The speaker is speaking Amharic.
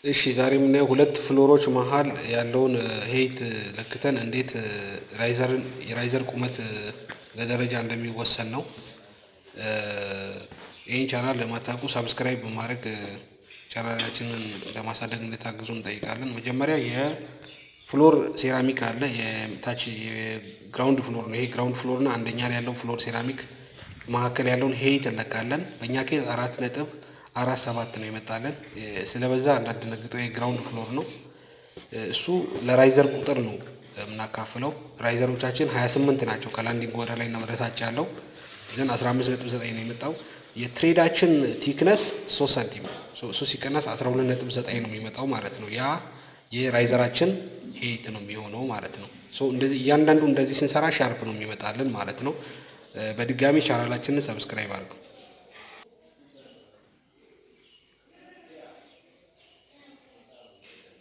እሺ፣ ዛሬ የምናየው ሁለት floor ኦች መሀል ያለውን height ለክተን እንዴት riser ን የ riser ቁመት ለደረጃ እንደሚወሰን ነው። ይህን ቻናል ለማታውቁ subscribe በማድረግ ቻናላችንን ለማሳደግ እንድታግዙ እንጠይቃለን። መጀመሪያ የ floor ሴራሚክ አለ። የታች የ ground floor ነው። ይሄ ground floor እና አንደኛ ላይ ያለው floor ሴራሚክ መካከል ያለውን height እንለካለን። በእኛ case 4.47 ነው የመጣለን። ስለበዛ እንዳትደነግጡ፣ የ ground floor ነው። እሱ ለ riser ቁጥር ነው የምናካፍለው። Riser ኦቻችን 28 ናቸው። ከ landing ወደ ላይ እና ወደ ታች ያለው then 15.9 ነው የመጣው። የ tread ኣችን thickness 3 ሳንቲም፣ እሱ ሲቀነስ 12.9 ነው የሚመጣው ማለት ነው። ያ የ riser ኣችን height ነው የሚሆነው ማለት ነው። So እንደዚህ እያንዳንዱ እንደዚህ ስንሰራ sharp ነው የሚመጣልን ማለት ነው። በድጋሚ ቻናላችንን subscribe አድርጉ።